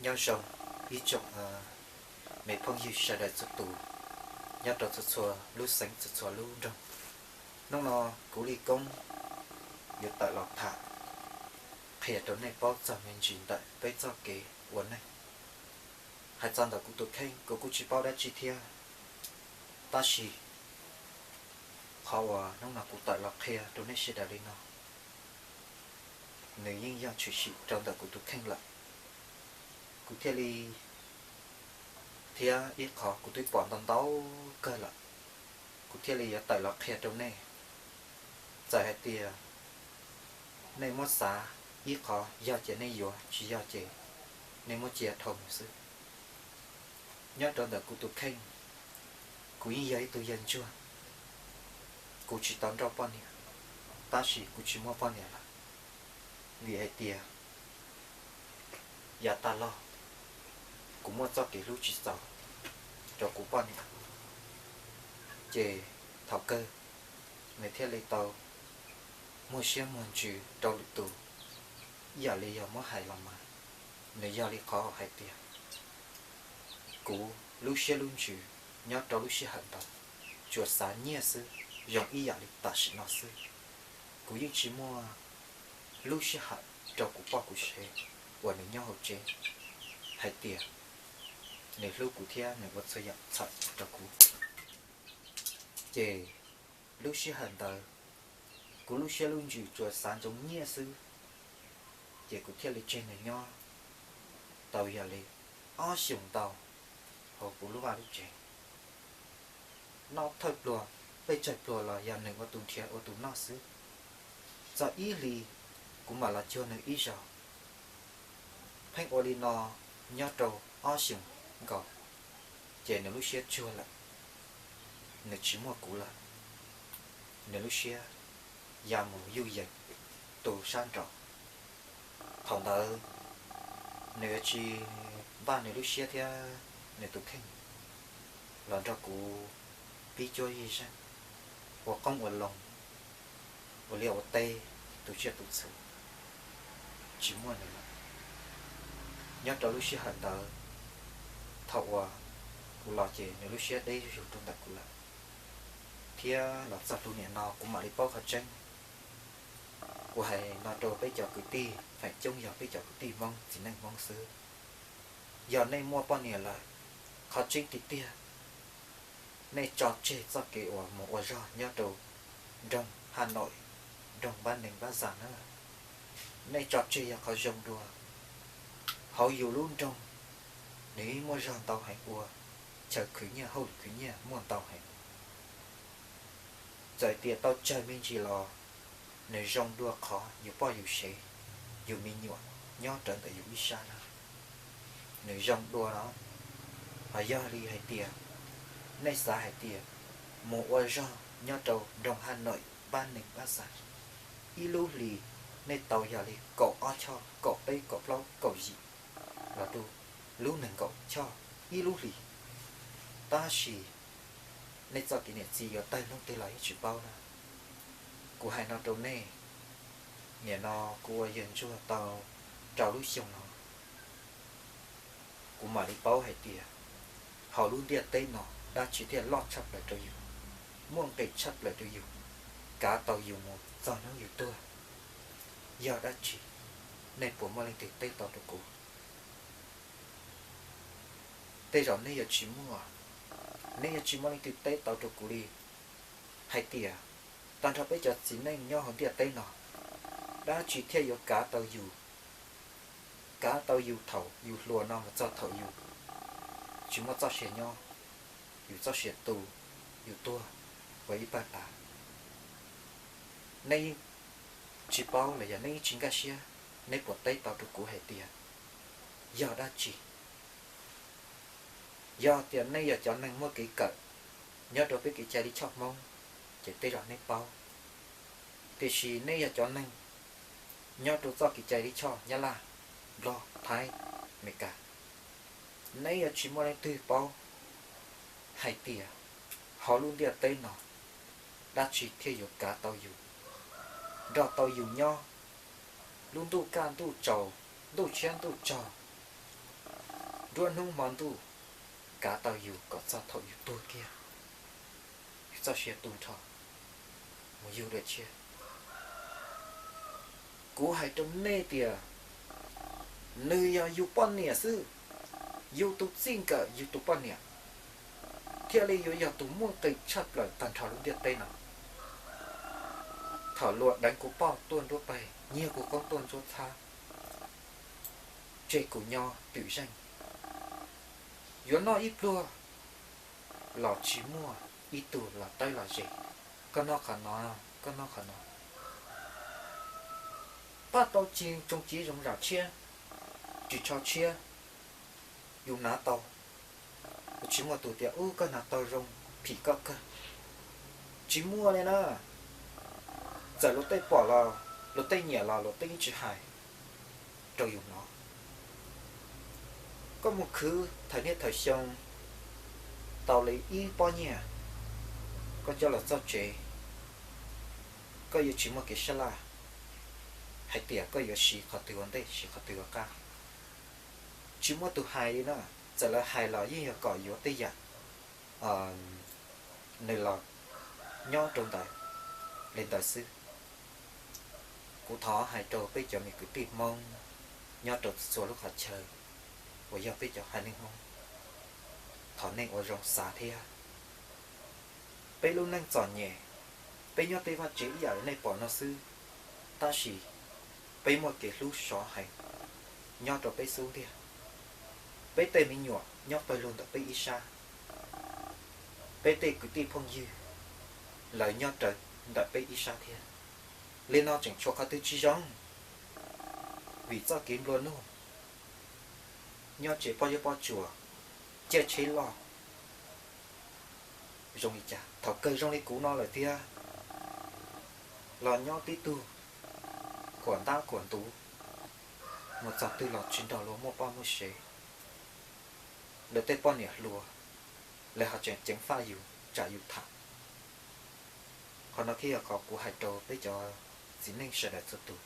Nyob zoo ib tsoom me phooj ywg sawv daws txhua tus, nyob rau txhua txhua lub xeev txhua txhua lub nroog. Hnub no kuv Li Koob yuav tawm los tham qhia rau nej paub txog me ntsis ntawm peb txoj kev ua neej. Hais txog ntawm kuv tus kheej, kuv kuj tsis paub dab tsi thiab, tab sis qhov uas hnub no kuv tawm los qhia rau nej sawv daws li no, nws yeej yog tshwm sim rau ntawm kuv tus kheej lawm. Kuv thiaj li, thiab ib qho kuv twb pom ntau ntau kawg lawm, kuv thiaj li yuav tawm los qhia rau nej. Txawm hais tias nej muab xav ib qho, yog ces nej yuav, tsis yog ces nej muab cia dhau mus xwb. Nyob rau ntawm kuv tus kheej, kuv yeej yog ib tug yawg ntsuag, kuv tsis tau nrauj poj niam, tab sis kuv tsis muaj poj niam lawm, vim hais tias yav tag los kuv muaj txoj kev hlub tsis txaus rau kuv poj niam, ces thaum kawg nws thiaj li tau muag siab muag ntsws rau lwm tus. Ib yam li yog muab hais los mas, nws yog li qhov hais tias kuv lub siab lub ntsws nyob rau lub sij hawm ntawd tsuas xav nyiaj xwb, zoo ib yam li tam sim no xwb. Kuv yeej tsis muaj lub sij hawm rau kuv poj kuv sev uas nws nyob hauv tsev hais tias nws hlub kuv thiab nws ua txhua yam txhawm rau kuv. Ces lub sij hawm ntawd kuv lub siab lub ntsws tsuas xav ntsoov nyiaj xwb, ces kuv thiaj li tseg nws nyob tau yog li ob xyoos ntau hauv kuv lub vaj lub tsev. Noj thawj pluag peb tsawg pluag los yog nws ua tus nrhiav ua tus noj xwb. Txog ib hlis kuv mam los cuag nws ib zaug. Pheej ua li no nyob rau ob xyoos nkaus, ces nws lub siab tsuag lawm, nws tsis muaj kuv lawm, nws lub siab ya mus yuj yees tu sab nraud. Thaum ntawd nws yuav tsis npaj nws lub siab thiab nws tus kheej los nrog kuv pib cuab yig zeej, ua qoob ua loo, ua liaj ua teb, tu tsiaj tu txhu, tsis muaj nws lawm. Nyob rau lub sij hawm ntawd, thaum uas kuv los ces nws lub siab deb zuj zus rau ntawm kuv lawm, thiab los txog hnub niaj no kuv mam li paub qhov tseeb. Kuv hais no rau peb cov kwv tij, feem coob yog peb cov kwv tij Hmoob, txiv neej Hmoob xwb. Yog nej muaj poj niam lawm, qhov tseeb tiag tiag, nej tso tseg txoj kev uas mus ua zog nyob rau nroog Haj Noim, nroog Npab Nees Npab Zas na. Nej tso tseg yog qhov zoo dua. Hauv yus lub nroog, nws yeej muaj zog ntau heev ua, chaw khwv nyiaj hauj lwm khwv nyiaj muaj ntau heev. Txawm tias tau tsawg me ntsis los nws zoo dua qhov yus poj yus sev, yus me nyuam nyob rawv ntawm yus ib sab na. Nws zoo dua no. Ho yog li hais tias nej xav hais tias mus ua zog nyob rau nroog Haj Noim, Npab Nees Npab Zas, ib lub hlis nej tau yog li kaum ob choj, kaum peb, kaum plaub, kaum yim, los rau lub nees nkaum choj ib lub hlis. Tab sis nej txoj kev niam txiv yuav tawg hnub twg los yeej tsis paub na. Kuv hais no rau nej, nim no kuv ua yawg ntsuag tau rau lub xyoo no, kuv mam li paub hais tias hauv lub ntiaj teb no dab tsi thiaj loj tshaj plaws rau yus, muaj nqis tshaj plaws rau yus, kav tau yus mus txog hnub yus tuag. Yog dab tsi? Nej puas muaj leej twg teb tau rau kuv? Tej zaum nej yuav tsis muaj, nej yuav tsis muaj leej twg teb tau rau kuv li hais tias tag nrho peb cov txiv neej nyob hauv ntiaj teb no, dab tsi thiaj yuav kav tau yus, kav tau yus thaum yus hluas no mus txog thaum yus tsis muaj txoj sia nyob, yus txoj sia tu, yus tuag ua ib pawg tas. Nej yeej tsis paub los yog nej yeej tsis nkag siab, nej puas teb tau rau kuv hais tias yog dab tsi? Yog tias nej yog cov neeg muaj kev kawm nyob rau peb kev cai lij choj Hmoob, ces tej zaum nej paub. Tiam sis nej yog cov neeg nyob rau txoj kev cai lij choj Nyab Laj, Nplog, Thaib, Amelikas, nej yuav tsis muaj leej twg paub hais tias hauv lub ntiaj teb no dab tsi thiaj yuav kav tau yus, nrog tau yus nyob lub ntuj kaj ntuj tsaus, ntuj tshiab ntuj tsaug, nruab hnub hmo ntuj kav tau yus kom txog thaum yus tuag kiag, yus txoj sia tu nrho mus yug dua tshiab. Kuv hais rau nej tias nws yog yus poj niam xwb, yus tus txij nkawm yus tus poj niam thiaj li yuav yog tus muaj nqis tshaj plaws tag nrho lub ntiaj teb no. Thaum luag deev kuv poj tuaj nruab peg, nyiag kuv qoob tuaj ntsuab txhab, tseg kuv nyob twm zeej, yuav noj ib pluag los tsis muaj ib tug los tawb los ze. Koj noj qhov no, koj noj qhov no, pab tau tsis tsoo civ zoo zam tshiab, ris tsho tshiab, yus hnav tau. Tsis muaj tus tias ub koj hnav tau zoo, phim koj kawg. Tsis muaj li na. Txawm luag tej pom los, luag tej nyiam los luag tej yeej tsis hais rau yus hnov. Koj mus khwv thawm niaj thawm xyoo tau li ib pob nyiaj, koj coj los txog tsev, koj yuav tsis muaj kev sab laj hais tias koj yuav siv qhov twg ua ntej siv qhov twg ua qab. Tsis muaj tus hais li na. Txawm lawv hais los yeej yog kom yuav tej yam nws los nyob rau ntawd li ntawd xwb. Kuv thov hais rau peb cov me kwv tij Hmoob nyob rau txhua lub qhov chaw uas yog peb cov haiv neeg Hmoob, thov nej ua zoo xav thiab. Peb lub neej txom nyem, peb nyob tej vaj tsev ib yam li nej pom no xwb, tab sis peb muaj kev hlub sov heev nyob rau peb xub ntiag. Peb tej me nyuam nyob pawg lug ntawm peb ib sab, peb tej kwv tij phooj ywg lawv nyob rawv ntawm peb ib sab thiab. Li no tseem tshuav qhov twg tsis zoo? Vim txoj kev nplua nuj, nyob tsev pob zeb pob tsuas, caij tsheb loj, zoo li cas? Thaum kawg zoo li kuv no lawm thiab, los nyob tib tug khuam ntab khuam ntuv, mus txog twg los tsis nrog luag muaj poj muaj sev. Lawv tej poj niam hluas, lawv ho tseem ceev faj yus, tsam yus tham. Qhov no thiaj yog qhov kuv hais rau peb cov txiv neej sawv daws txhua tus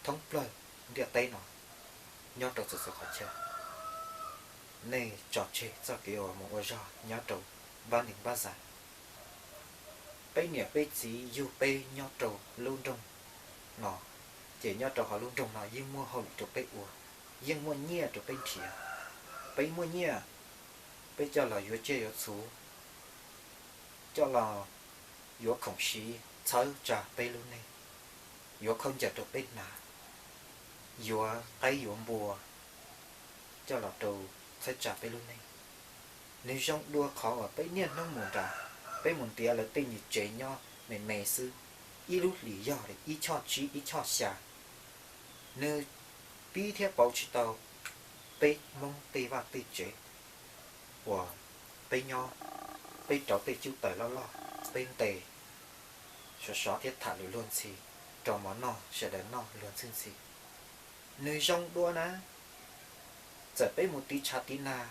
thoob plaws ntiaj teb no, nyob rau txhua txhua qhov chaw, nej tso tseg txoj kev uas mus ua zog nyob rau npab neeg npab zag. Peb niam peb txiv yug peb nyob rau lub nroog no, ces nyob rau hauv lub nroog no yeej muaj hauj lwm rau peb ua, yeej muaj nyiaj rau peb nrhiav. Peb muaj nyiaj, peb coj los yuav tsiaj yuav txhu, coj los yuav khoom siv txhawb tsa peb lub neej, yuav khaub ncaws rau peb hnav, yuav qaib yuav npua coj los rau txhawb tsa peb lub neej. Nws zoo dua qhov uas peb niaj hnub mus nram, peb mus ntiav lawv tej nyuag tsev nyob me me xwb, ib lub hlis yog ib choj tsib ib choj xya. Nws pib thiab pauv tsis tau peb Hmoob tej vaj tej tsev uas peb nyob, peb rauv tej cub taws loj loj, peb ntes sov sov thiab tham lus luag ntxhi, rau mov noj sawv daws noj luag ntxhi ntxhi. Nws zoo dua na. Txawm peb mus tiv tshav tiv nag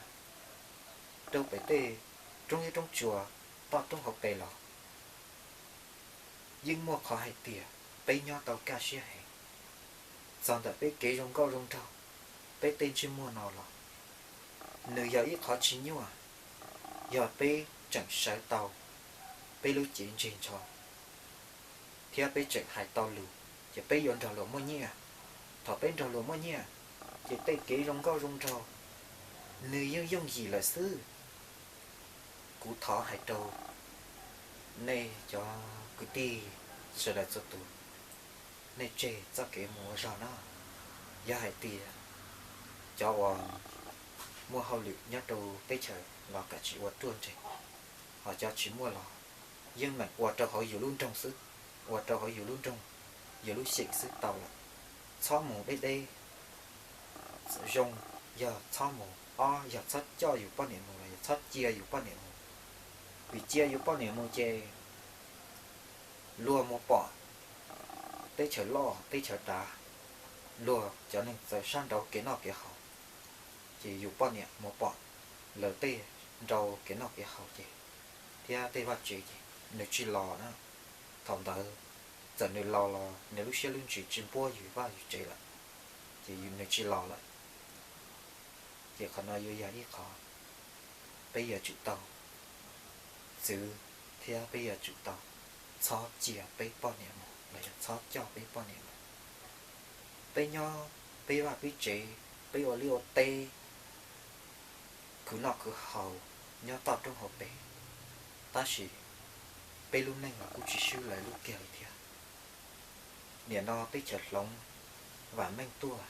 rau pem tej roob zeb roob tsuas toj roob hauv pes los, yeej muaj qhov hais tias peb nyob tau kaj siab heev. Txog ntawm peb kev zoo nkauj zoo nraug, peb tej ntsej muag no los, nws yog ib qhov tsis nyuaj. Yog peb tseem sawv tau peb lub cev ntseg ntsho thiab peb tseem hais tau lus, ces peb yuav nrog luag muaj nyiaj. Thaum peb nrog luag muaj nyiaj, ces tej kev zoo nkauj zoo nraug nws yeej yooj yim lawm xwb. Kuv thov hais rau nej cov kwv tij sawv daws txhua tus, nej tseg txoj kev mus ua zog no. Yog hais tias cov uas muaj hauj lwm nyob rau teb chaws los kav tsij ua ruaj ntseg, ho cov tsis muaj los yeej meem ua rau hauv yus lub nroog xwb, ua rau hauv yus lub nroog, yus lub xyeem xwb tau lawm. Txhob mus deb deb. Zoo yog txhob mus, ob yog txhob coj yus poj niam mus los yog txhob cia yus poj niam mus. Vim cia yus poj niam mus ces luag mus pom teb chaws loj teb chaws dav, luag cov neeg txawv sab nraud kev noj kev haus, ces yus poj niam mus pom lawv tej nrau kev noj kev haus ces, thiab tej vaj tsev ces nws tsis los na. Thaum ntawd txawm nws los los nws lub siab lub ntsws tsis npuab yus vaj yus tsev lawm, ces nws tsis los lawm. Ces qhov no yuav yog ib qho peb yuav tsum tau txwv thiab peb yuav tsum tau txhob cia peb poj niam mus los yog txhob coj peb poj niam mus. Peb nyob peb vaj peb tsev, peb ua liaj ua teb, khwv noj khwv haus nyob toj roob hauv pes, tab sis peb lub neej los kuj tsis swb lawv lub kiag li thiab. Nim no teb chaws hloov vam meej tuaj,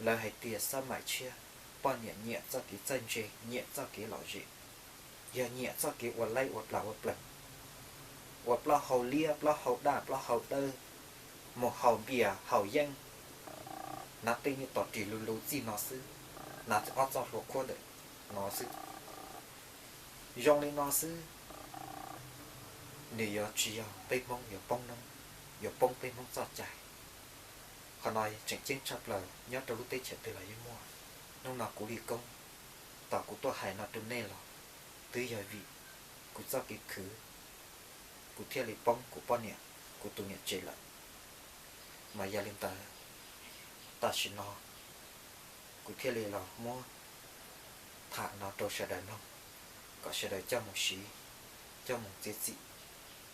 lawv hais tias xab maim tshiab, poj niam nyiam txoj kev txawj ntse, nyiam txoj kev lom zem, yog nyiam txoj kev ua laib ua plas ua plees, ua plaub hau liab plaub hau daj plaub hau dawb, mus haus npias haus yeeb, hnav tej niag tos ris luv luv txij no xwb, hnav ob txoj hlua qhuab ntawm no xwb. Zoo li no xwb, nws yuav tsis yog peb Hmoob yuav poob noob, yuav poob peb Hmoob txoj cai. Qhov no tseem ceeb tshaj plaws, nyob rau lub teb chaws twg los yeej muaj. Hnub no kuv Lis Koob, tom kuv tuaj hais no rau nej los twb yog vim kuv txoj kev khwv, kuv thiaj li poob kuv poj niam, kuv tus niam tsev lawm. Mas yog li ntawd, tam sim no kuv thiaj li los muab tham no rau sawv daws mloog, kom sawv daws coj mus siv, coj mus txiav txim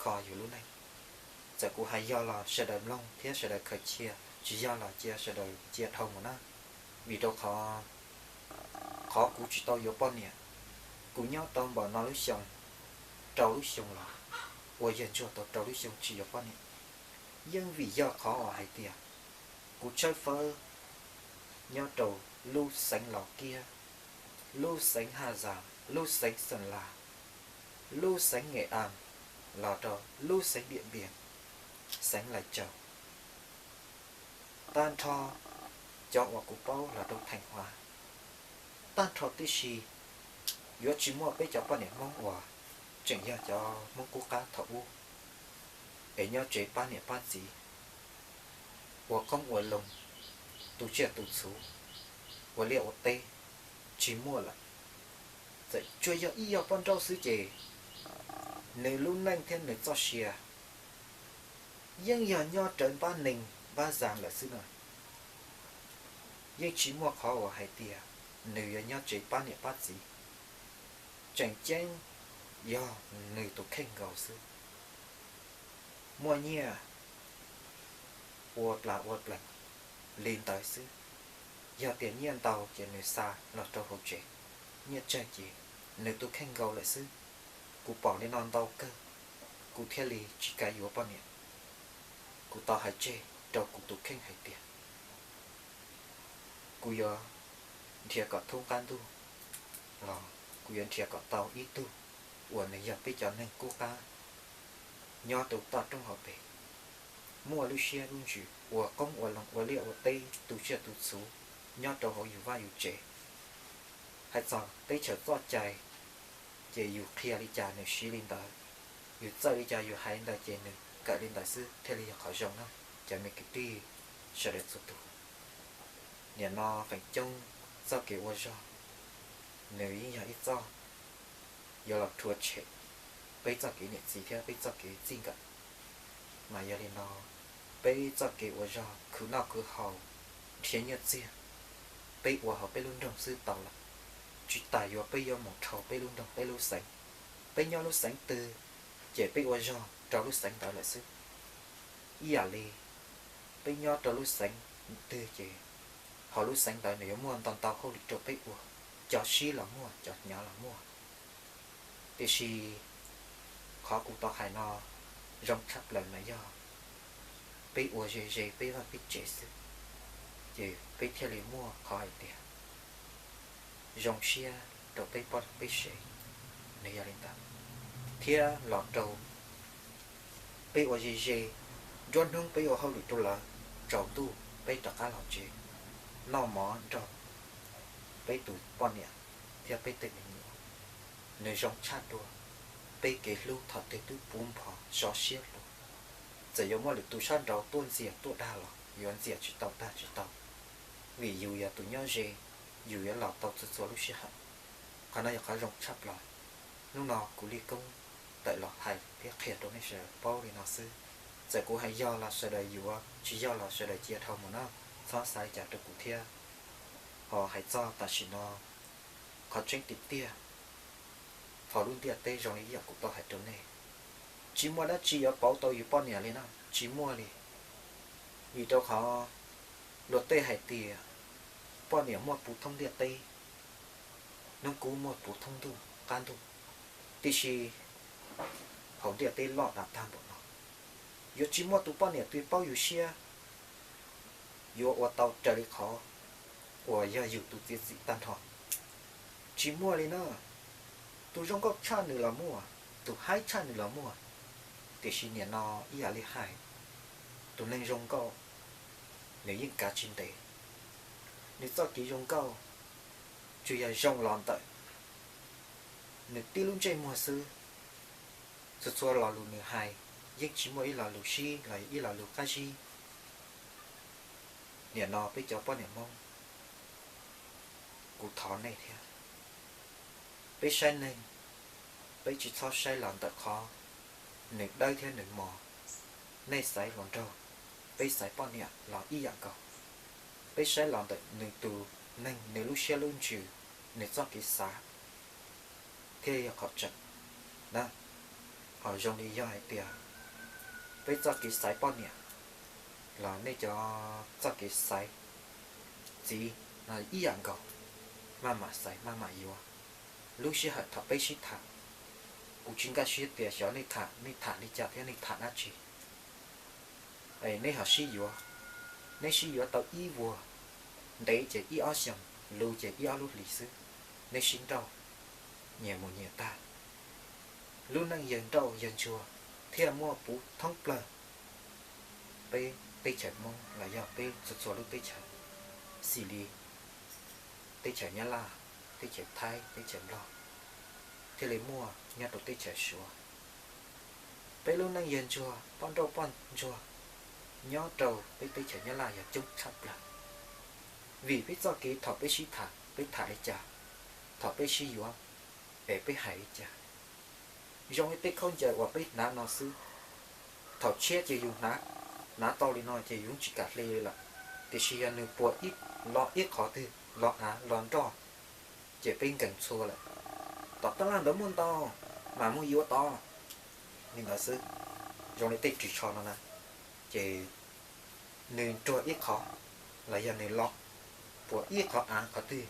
kho yus lub neej. Txawm kuv hais yog los sawv daws mloog thiab sawv daws khaws cia, tsis yog los cia sawv daws cia dhau mus na. Vim rau qhov, qhov kuv tsis tau yuav poj niam, kuv nyob tau npaum no lub xyoo, rau lub xyoo los, ua yawg ntsuag tau rau lub xyoo tsis yuav poj niam, yeej vim yog qhov uas hais tias kuv tshawb fawb nyob rau lub xeev Laus Kiab, lub xeev Haj Zas, lub xeev Xeem Las, lub xeev Nkem As, los rau lub xeev Diam Npias, xeev Lais Tsaus, tag nrho cov uas kuv paub los rau Theem Huav, tag nrho tib si, yuav tsis muaj peb cov poj niam Hmoob uas tseem yog cov Hmoob qub qab thaum ub, es nyob tsev pab niam pab txiv, ua qoob ua loo, tu tsiaj tu txhuv, ua liaj ua teb, tsis muaj lawm. Txawm tsuas yog ib yog poj nrauj xwb ces nws lub neej thiab nws txoj sia yeej yog nyob rawv npab nees npab zas lawm xwb no. Yeej tsis muaj qhov uas hais tias nws yuav nyob tsev pab niam pab txiv. Tseem ceeb yog nws tus kheej nkaus xwb, muaj nyiaj ua plas ua plees li ntawd xwb. Yog tias nyiaj ntau ces nws xa los rau hauv tsev, nyiaj tsawg ces nws tus kheej nkaus lawm xwb. Kuv pom li no ntau kawg, kuv thiaj li tsis kam yuav poj niam. Kuv tau hais tseg rau kuv tus kheej hais tias kuv yuav nrhiav kom thoob qab ntuj los kuv yuav nrhiav kom tau ib tug uas nws yog peb cov neeg qub qab nyob rau toj roob hauv pes, muaj lub siab lub ntsws ua qoob ua loo ua liaj ua teb tu tsiaj tu txhuv nyob rau hauv yus vaj yus tsev. Hais txog teb chaws txoj cai ces yus qhia li cas nws siv li ntawd, yus txawj li cas yus hais li ntawd ces nws kawm li ntawd xwb thiaj li yog qhov zoo na cov me kwv tij sawv daws txhua tus. Nim no feem coob txoj kev ua zog nws yeej yog ib txoj yuav los rhuav tshem peb txoj kev niam txiv thiab peb txoj kev txij nkawm. Mas yog li no, peb txoj kev ua zog khwv noj khwv haus, nrhiav nyiaj txiag, peb ua hauv peb lub nroog xwb tau lawm, tsis tas yuav peb yuav mus dhau peb lub nroog peb lub xeev. Peb nyob lub xeev twg ces peb ua zog rau lub xeev ntawd lawm xwb. Ib yam li peb nyob rau lub xeev twg ces hauv lub xeev ntawd nws yuav muaj ntau ntau hauj lwm rau peb ua, cov sib los muaj cov hnyav los muaj. Tiam sis qhov kuv tau hais no zoo tshaj plaws mas yog peb ua ze ze peb vaj peb tsev xwb, ces peb thiaj li muaj qhov hais tias zoo siab rau peb poj peb sev, nws yog li ntawd. Thiab los rau peb ua ze ze, nruab hnub peb ua hauj lwm rau lawv, tsaus ntuj peb rov qab los tsev noj mov nrog peb tus poj niam thiab peb tej me nyuam. Nws zoo tshaj dua peb kev hlub thaum twg twb puv npo sov siab hlo. Txawm yuav muaj lwm tus sab nraud tuaj ntxias tuaj dag los yuav ntxias tsis tau dag tsis tau, vim yus yog tus nyob ze, yus yuav los tau txhua txhua lub sij hawm. Qhov no yog qhov zoo tshaj plaws. Hnub no kuv Lis Koob tawm los hais thiab qhia rau nej sawv daws paub li no xwb. Txawm kuv hais yog los sawv daws yuav, tsis yog los sawv daws cia dhau mus na, txhob xav li cas rau kuv thiab. Ho hais txog tam sim no, qhov tseeb tiag tiag, hauv lub ntiaj teb zoo li yam kuv tau hais rau nej, tsis muaj dab tsi yuav pauv tau yus poj niam li na, tsis muaj li. Vim rau qhov luag tej hais tias poj niam muaj puv thoob ntiaj teb, hnub kub muaj puv thoob ntuj qab ntuj, tiam sis hauv ntiaj teb loj dav tag npaum no, yuav tsis muaj tus poj niam twg paub yus siab, yuav ua tau raws li qhov uas yog yus tus txiav txim tag nrho. Tsis muaj li na. Tus zoo nkauj tshaj nws los muaj, tus haib tshaj nws los muaj, tiam sis nim no ib yam li hais, tus neeg zoo nkauj nws yeej kav tsis ntev. Nws txoj kev zoo nkauj tsuas yog zoo los ntawm nws tib lub ntsej muag xwb. Txhua txhua lo lus nws hais yeej tsis muaj ib lo lus sib los ib lo lus qab zib. Nim no peb cov poj niam Hmoob, kuv thov nej thiab, peb saib neeg, peb tsis txhob saib los ntawm qhov nws dawb thiab nws mos. Nej xaiv hluas nraug, peb xaiv poj niam los ib yam nkaus. Peb saib los ntawm nws tus neeg, nws lub siab lub ntsws, nws txoj kev xav thiaj yog qhov tseem na. Ho zoo li yog hais tias peb txoj kev xaiv poj niam los nej cov txoj kev xaiv txiv no ib yam nkaus, maj mam xaiv maj mam yuav. Lub sij hawm thaum peb sib tham, kuv tsis nkag siab tias xyov nej tham, nej tham li cas thiab nej tham dab tsi. Es nej ho sib yuav, nej sib yuav tau ib vuag, ntev ces ib ob xyoos, luv ces ib ob lub hlis xwb, nej sib nrauj nyias mus nyias tag. Lub neej yawg nrauj yawg ntsuag thiaj muaj puv thoob plaws peb teb chaws Hmoob los yog peb txhua txhua lub teb chaws, xws li teb chaws Nyab Laj, teb chaws Thaib, teb chaws Nplog, thiaj li muaj nyob rau teb chaws Suav. Peb lub neej yawg ntsuag poj nrauj poj ntsuag nyob rau peb teb chaws Nyab Laj yog coob tshaj plaws. Vim peb txoj kev thaum peb sib tham, peb tham li cas, thaum peb sib yuav, es peb hais li cas, zoo li tej khaub ncaws uas peb hnav no xwb. Thaum tshiab ces yus hnav, hnav tau li no ces yus tsis kam hle li lawm. Tiam sis yog nws puas ib, los ib qhov twg, los av los nroj, ces peb nkees txhua lawm. Tom taj laj ntawd muaj ntau, mam mus yuav tod, li ntawd xwb. Zoo li tej ris tsho no na, ces nws nruag ib qho, los yog nws los puas ib qho av qhov twg,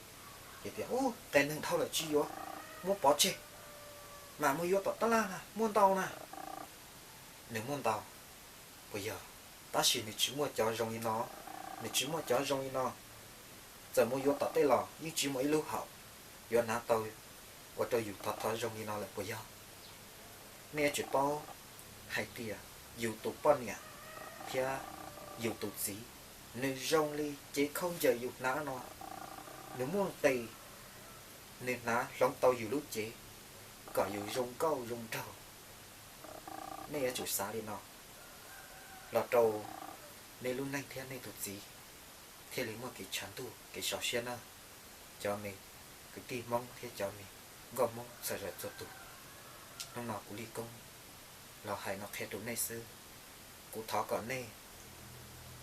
ces tias, Ub, qee neeg dhau lawm tsis yuav, muab pov tseg, mam mus yuav tom taj laj na, muaj ntau na. Nws muaj ntau, puas yog? Tab sis nws tsis muaj cov zoo li no, nws tsis muaj cov zoo li no. Txawm mus yuav tom tej los yeej tsis muaj ib lub haum yuav hnav tau ua rau yus thov thov zoo li no lawm puas yog? Nej yuav tsum paub hais tias yus tus poj niam thiab yus tus txiv, nws zoo li cev khaub ncaws yus hnav no, nws muaj nqis, nws hnav hloov tau yus lub cev kom yus zoo nkauj zoo nraug. Nej yuav tsum xav li no los rau nej lub neej thiab nej tus txiv thiaj li muaj kev tshav ntuj kev sov siab na. Cov me kwv tij Hmoob thiab cov me nkauj Hmoob txhua zaus txhua tus, hnub no kuv Lij Koob los hais no qhia rau nej xwb. Kuv thov kom nej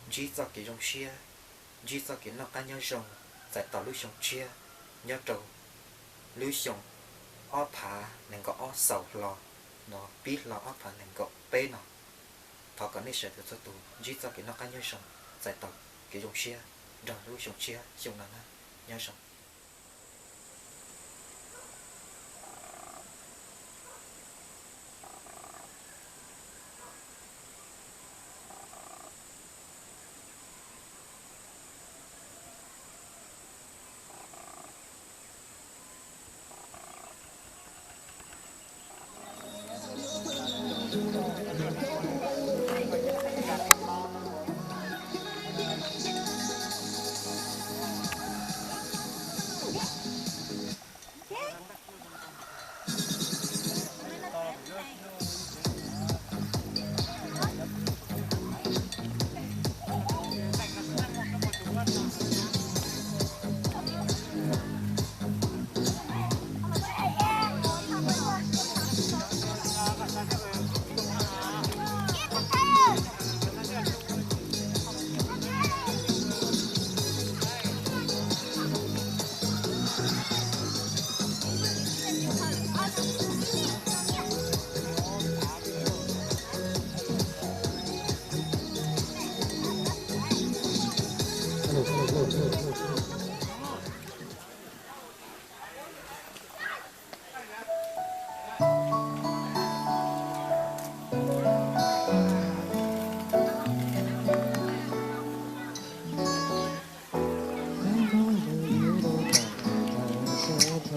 ntsib txoj kev zoo siab, ntsib txoj kev noj qab nyob zoo, txais tau lub xyoo tshiab nyob rau lub xyoo ob phav nees nkaum ob xaus hlo no pib hlo ob phav nees nkaum peb no. Thov kom nej sawv daws txhua tus ntsib txoj kev noj qab nyob zoo, txais tau kev zoo siab nrog lub xyoo tshiab xyoo no na. Nyob zoo.